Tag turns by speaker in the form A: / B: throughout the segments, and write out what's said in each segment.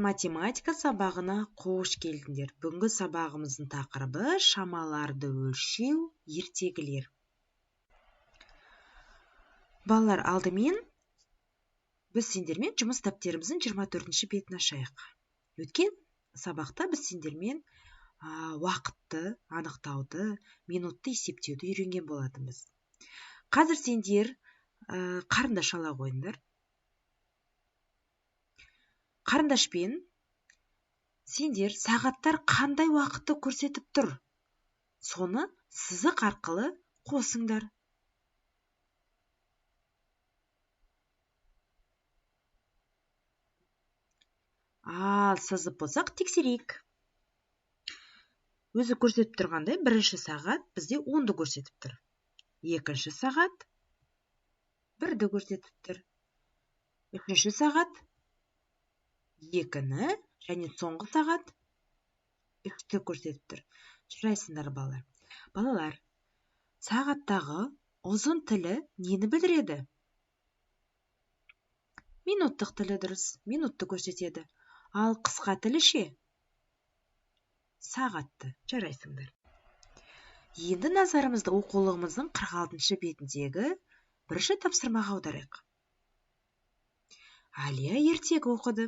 A: Математика сабағына қош келдіңдер. Бүгінгі сабағымыздың тақырыбы шамаларды өлшеу ертегілер. Балалар, алдымен біз сендермен жұмыс дәптеріміздің 24-ші бетін ашайық. Өткен сабақта біз сендермен уақытты анықтауды, минутты есептеуді үйренген болатынбыз. Қазір сендер қарындаш ала қойыңдар. Қарындашпен сендер сағаттар қандай уақытты көрсетіп тұр, соны сызық арқылы қосыңдар. Ал сызып болсақ тексерейік. Өзі көрсетіп тұрғандай, бірінші сағат бізде 10-ды көрсетіп тұр. Екінші сағат 1-ді көрсетіп тұр. Үшінші сағат 2-ні және соңғы сағат 3-ті көрсетіп тұр. Жарайсыңдар, балалар. Балалар, сағаттағы ұзын тілі нені білдіреді? Минуттық тілі дұрыс, минутты көрсетеді. Ал қысқа тілі ше? Сағатты. Жарайсыңдар. Енді назарымызды оқулығымыздың 46-шы бетіндегі бірінші тапсырмаға аударайық. Әлия ертегі оқыды.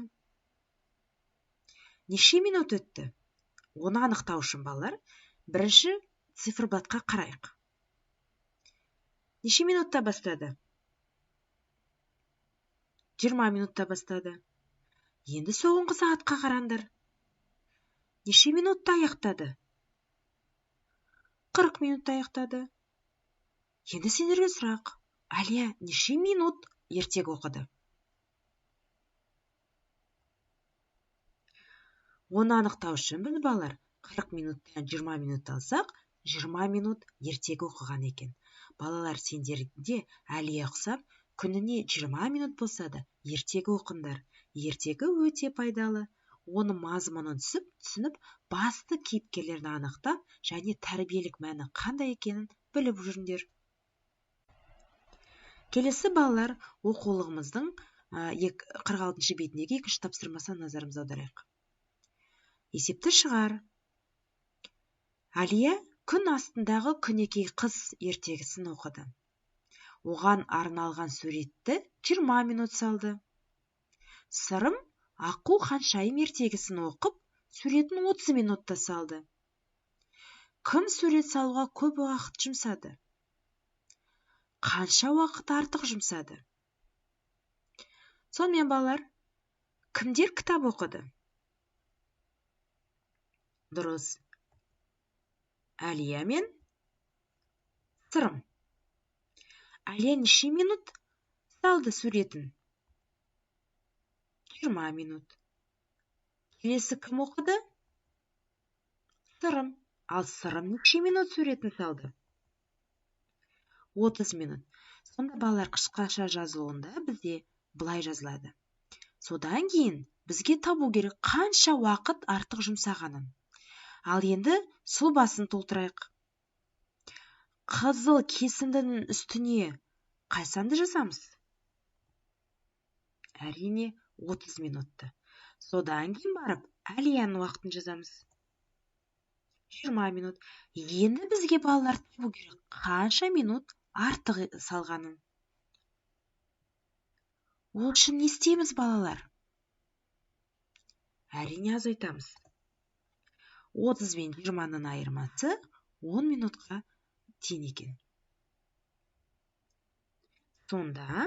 A: Неше минут өтті? Оны анықтау үшін, балалар, бірінші циферблатқа қарайық. Неше минутта бастады? 20 минутта бастады. Енді соңғы сағатқа қараңдар. Неше минутта аяқтады? 40 минутта аяқтады. Енді сендерге сұрақ. Әлия неше минут ертегі оқыды? Оны анықтау үшін біз, балалар, 40 минуттан 20 минут алсақ, 20 минут ертегі оқыған екен. Балалар, сендер де Әлия ұқсап, күніне 20 минут болса да ертегі оқыңдар. Ертегі өте пайдалы. Оның мазмұнын түсініп, басты кейіпкерлерін анықтап, және тәрбиелік мәні қандай екенін біліп жүріңдер. Келесі, балалар, оқулығымыздың 46-шы бетіндегі екінші тапсырмасына назарымызды аударайық. Есепті шығар. Әлия күн астындағы күнекей қыз ертегісін оқыды. Оған арналған суретті 20 минут салды. Сырым Аққу ханшайым ертегісін оқып, суретін 30 минутта салды. Кім сурет салуға көп уақыт жұмсады? Қанша уақыт артық жұмсады? Сонымен, балалар, кімдер кітап оқыды? Дұрыс. Әлия мен Сырым. Әлия неше минут салды суретін? 20 минут. Келесі кім оқыды? Сырым. Ал Сырым неше минут суретін салды? 30 минут. Сонда, балалар, қысқаша жазылуында бізде былай жазылады. Содан кейін бізге табу керек қанша уақыт артық жұмсағанын. Ал енді сұлбасын толтырайық. Қызыл кесіндінің үстіне қай санды жазамыз? Әрине, 30 минутты. Содан кейін барып Әлияның уақытын жазамыз. 20 минут. Енді бізге, балалар, табу керек қанша минут артық салғанын. Ол үшін не істейміз, балалар? Әрине, азайтамыз. 30 бен 20-ның айырмасы 10 минутқа тең екен. Сонда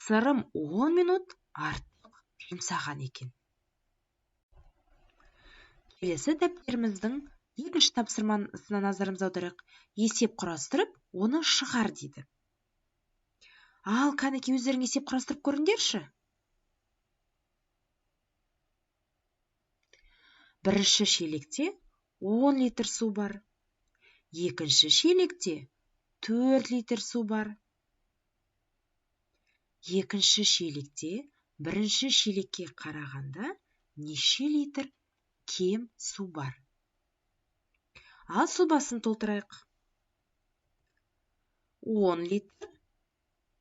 A: Сырым 10 минут артық жұмсаған екен. Келесі дәптеріміздің екінші тапсырмасына назарымызды аударайық. Есеп құрастырып, оны шығар дейді. Ал, кәнекей, өздерің есеп құрастырып көріңдерші. Бірінші шелекте 10 литр су бар. Екінші шелекте 4 литр су бар. Екінші шелекте бірінші шелекке қарағанда неше литр кем су бар? Ал сұлбасын толтырайық. 10 литр,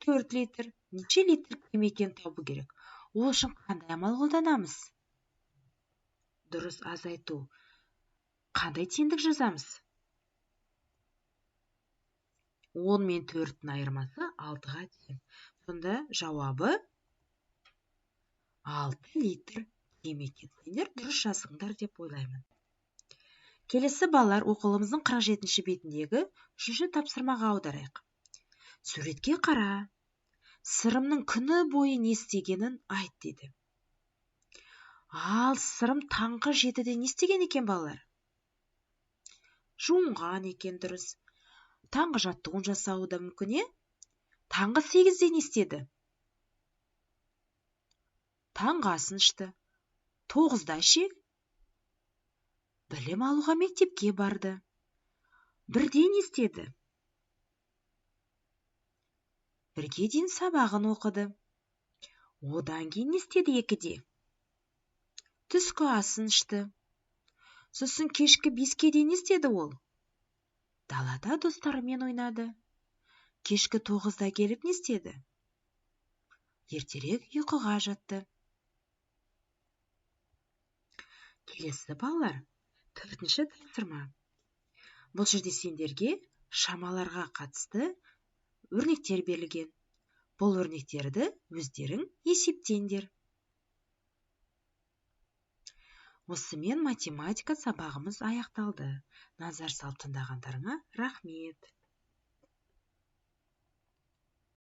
A: 4 литр, неше литр кем екенін табу керек. Ол үшін қандай амал қолданамыз? Дұрыс, азайту. Қандай теңдік жазамыз? 10 мен 4-тің айырмасы 6-ға тең. Сонда жауабы 6 литр кем екен. Сендер дұрыс жаздыңдар деп ойлаймын. Келесі балалар, оқулығымыздың 47-ші бетіндегі 3-ші тапсырмаға аударайық. Суретке қара. Сырымның күні бойы не істегенін айт дейді. Ал Сырым таңғы 7-де не істеген екен балалар? Жуынған екен, дұрыс. Таңғы жаттығуын жасауы да мүмкін, е? Таңғы 8-де не істеді? Таңғы асын ішті. 9-да ше? Білім алуға мектепке барды. 1-де не істеді? 1-ге дейін сабағын оқыды. Одан кейін не істеді 2-де? Түскі асын ішті. Сосын кешкі 5-ке дейін не істеді ол? Далада достарымен ойнады. Кешкі 9-да келіп не істеді? Ертерек ұйқыға жатты. Келесі балалар, 4-ші тапсырма. Бұл жерде сендерге шамаларға қатысты өрнектер берілген. Бұл өрнектерді өздерің есептеңдер. Осымен математика сабағымыз аяқталды. Назар салып тыңдағандарыңа рахмет.